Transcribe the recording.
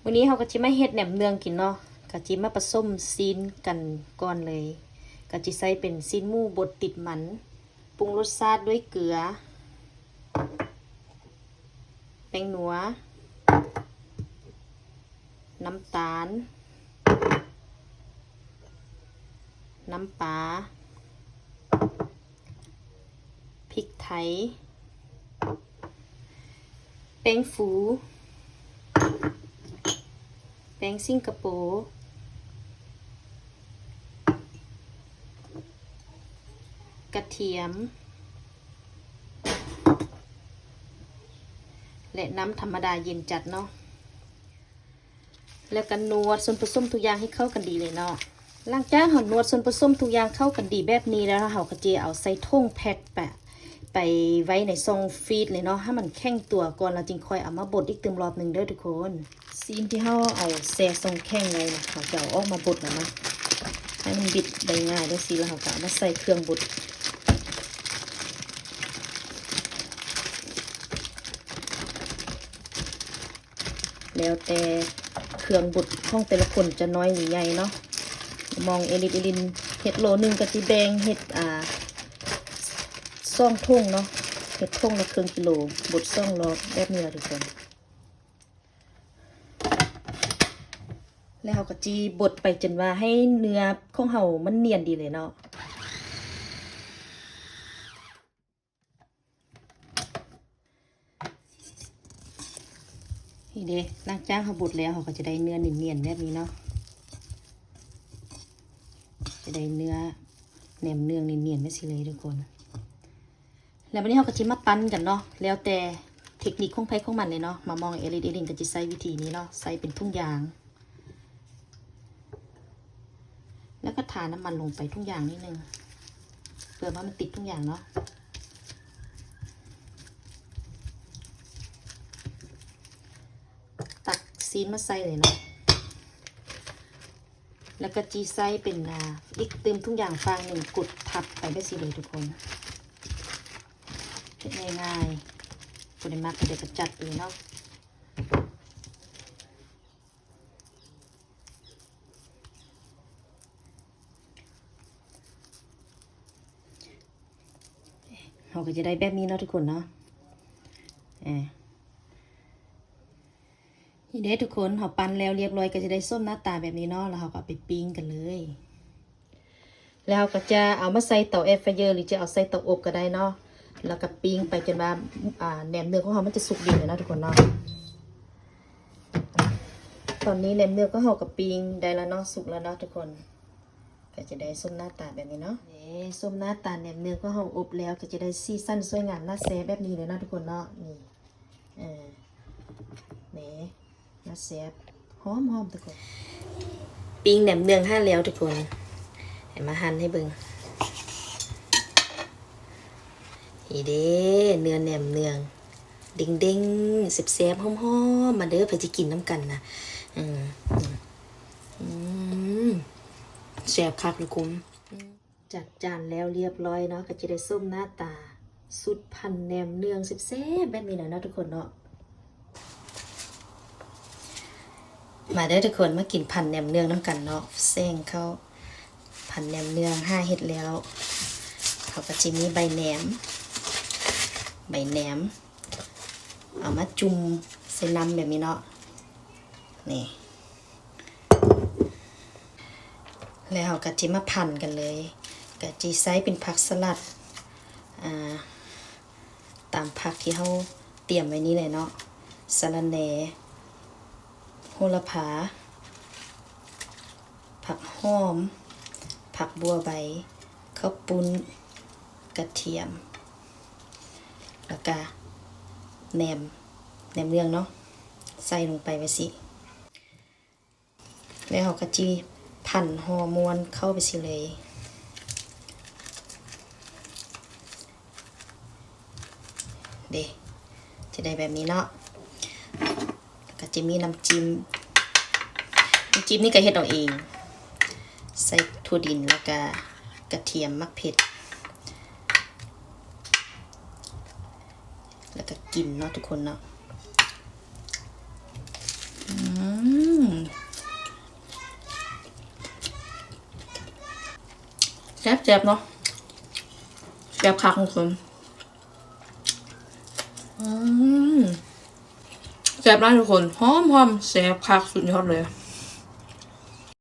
ມື້ນີ້ເຮົາກໍຊິມາເຮັດແໜມເນືອງກິນເນາະ ກໍຊິມາປະສົມຊີ້ນກັນກ່ອນເລີຍ ກໍຊິໃສ່ເປັນຊີ້ນໝູບົດຕິດມັນ ປຸງລົດຊາດດ້ວຍເກືອ ແປ້ງນົວ ນ້ຳຕານ ນ້ຳປາ ພິກໄທ ແປ້ງຟູ ແປ້ງສິງກະໂປ ກະທຽມ ແລະ ນ້ຳທຳມະດາເຢັນຈັດເນາະ. ແລ້ວກໍນວດສ່ວນປະສົມທຸກຢ່າງໃຫ້ເຂົ້າກັນດີເລີຍເນາະ. ຫຼັງຈາກເຮົານວດສ່ວນປະສົມທຸກຢ່າງເຂົ້າກັນດີແບບນີ້ແລ້ວ ເຮົາກໍຈະເອົາໃສ່ຖົງແພັກໄປ ໄປໄວ້ໃນຊ່ອງຟຣີດເລີຍເນາະ ໃຫ້ມັນແຂງຕົວກ່ອນ ແລ້ວຈຶ່ງຄ່ອຍເອົາມາບົດອີກຕື່ມລອບໜຶ່ງເດີທຸກຄົນ. ຊີ້ນທີ່ເຮົາເອົາແຊ່ຊ່ອງແຂງໄວ້ນະ ເຮົາຈະເອົາອອກມາບົດແລ້ວເນາະ ໃຫ້ມັນບິດໄດ້ງ່າຍຈັ່ງຊີ້ ແລ້ວເຮົາກໍເອົາມາໃສ່ເຄື່ອງບົດ. ແລ້ວແຕ່ເຄື່ອງບົດຂອງແຕ່ລະຄົນຈະນ້ອຍຫຼືໃຫຍ່ເນາະ. ມອງເອລິດເອລິນເຮັດໂລໜຶ່ງກໍຊິແບ່ງເຮັດ ອ່າ ສອງຖົງເນາະ ເຮັດຖົງລະເຄິ່ງກິໂລ ບົດສອງລອບແບບນີ້ລະທຸກຄົນ. ແລ້ວເຮົາກໍຈີບົດໄປຈົນວ່າໃຫ້ເນື້ອຂອງເຮົາມັນນຽນດີເລີຍເນາະ. ນີ້ເດ້ ຫຼັງຈາກເຮົາບົດແລ້ວ ເຮົາກໍຈະໄດ້ເນື້ອນຽນໆແບບນີ້ເນາະ ຈະໄດ້ເນື້ອແໜມເນືອງນຽນໆແບບຊີ້ເລີຍທຸກຄົນ. ແລ້ວບັດນີ້ເຮົາກໍຊິມາປັ້ນກັນເນາະ ແລ້ວແຕ່ເທັກນິກຂອງໃຜຂອງມັນເລີຍເນາະ. ມາມອງເອລິດເອລິນກໍຈະໃຊ້ວິທີນີ້ເນາະ ໃສ່ເປັນຖົງຢາງ ແລ້ວກໍທານ້ຳມັນລົງໄປຖົງຢາງນິດໜຶ່ງ ເພື່ອວ່າມັນຕິດຖົງຢາງເນາະ. ຕັກຊີ້ນມາໃສ່ເລີຍເນາະ ແລ້ວກໍຈີໃສ່ເປັນ ອ່າ ອີກຕື່ມຖົງຢາງຟາງໜຶ່ງ ກົດທັບໄປແບບຊີ້ເລີຍທຸກຄົນ. ເຮັດງ່າຍໆ ຜູ້ໃດມັກເຮັດໃດກໍຈັດເອງເນາະ. ເຮົາກໍຈະໄດ້ແບບນີ້ເນາະທຸກຄົນເນາະ. ເອີ ນີ້ເດ້ທຸກຄົນ ເຮົາປັ້ນແລ້ວລຽບລ້ອຍ ກໍຈະໄດ້ສົມໜ້າຕາແບບນີ້ເນາະ ແລ້ວເຮົາກໍເອົາໄປປີ້ງກັນເລີຍ. ແລ້ວເຮົາກໍຈະເອົາມາໃສ່ເຕົາແອຟໄຟເຢີ ຫຼືຈະເອົາໃສ່ເຕົາອົບກໍໄດ້ເນາະ ແລ້ວກໍປີ້ງໄປຈົນວ່າ ອ່າ ແໜມເນືອງຂອງເຮົາມັນຈະສຸກດີແລ້ວເນາະທຸກຄົນເນາະ. ຕອນນີ້ແໜມເນືອງຂອງເຮົາກໍປີ້ງໄດ້ແລ້ວເນາະ ສຸກແລ້ວເນາະທຸກຄົນ ກໍຈະໄດ້ສົມໜ້າຕາແບບນີ້ເນາະ. ນີ້ ສົມໜ້າຕາແໜມເນືອງຂອງເຮົາອົບແລ້ວ ກໍຈະໄດ້ສີສັນສວຍງາມໜ້າແຊບແບບນີ້ເລີຍເນາະທຸກຄົນເນາະ. ນີ້ ເອີ ນີ້ ໜ້າແຊບ ຫອມໆທຸກຄົນ. ປີ້ງແໜມເນືອງຫັ້ນແລ້ວທຸກຄົນ ໃຫ້ມາຫັ່ນໃຫ້ເບິ່ງ. ນີ້ເດ້ ເນື້ອແໜມເນືອງ ເດັ່ງໆ ແຊບໆ ຫອມໆ ມາເດີ ໃຜຊິກິນນຳກັນນະ. ອືມ ອືມ ແຊບຄັກທຸກຄົນ. ຈັດຈານແລ້ວລຽບລ້ອຍເນາະ ກໍຈະໄດ້ສົມໜ້າຕາຊຸດພັນແໜມເນືອງແຊບໆແບບນີ້ແຫຼະເນາະທຸກຄົນເນາະ. ມາເດີທຸກຄົນ ມາກິນພັນແໜມເນືອງນຳກັນເນາະ. ແຊງເຂົ້າພັນແໜມເນືອງ ຫາເຮັດແລ້ວ ເຮົາກໍຊິມີໃບແໜມ ໃບແໜມ ເອົາມາຈຸ່ມໃສ່ນ້ຳແບບນີ້ເນາະ ນີ້ ແລ້ວເຮົາກໍຊິມາພັນກັນເລີຍ ກໍຊິໃຊ້ເປັນຜັກສະຫຼັດ ອ່າ ຕາມຜັກທີ່ເຮົາຕຽມໄວ້ນີ້ແຫຼະເນາະ ສະລະແໜ ໂຫລະພາ ຜັກຫອມ ຜັກບົວໃບ ເຂົ້າປຸ້ນ ກະທຽມ ແລ້ວກະແໜມ ແໜມເນືອງເນາະ ໃສ່ລົງໄປແບບຊີ້ ແລ້ວເຮົາກໍຊິພັນຫໍ່ມ້ວນເຂົ້າໄປຊີ້ເລີຍ ເດ້ ຈະໄດ້ແບບນີ້ເນາະ. ແລ້ວກໍຈະມີນ້ຳຈິ້ມ ນ້ຳຈິ້ມນີ້ກໍເຮັດເອົາເອງ ໃສ່ຖົ່ວດິນ ແລ້ວກໍກະທຽມ ໝາກເຜັດ ແລ້ວກໍກິນເນາະທຸກຄົນເນາະ ອືມ. ແຊບໆເນາະ ແຊບຄັກທຸກຄົນ. ອືມ ແຊບຫຼາຍທຸກຄົນ ຫອມໆ ແຊບຄັກ ສຸດຍອດເລີຍ.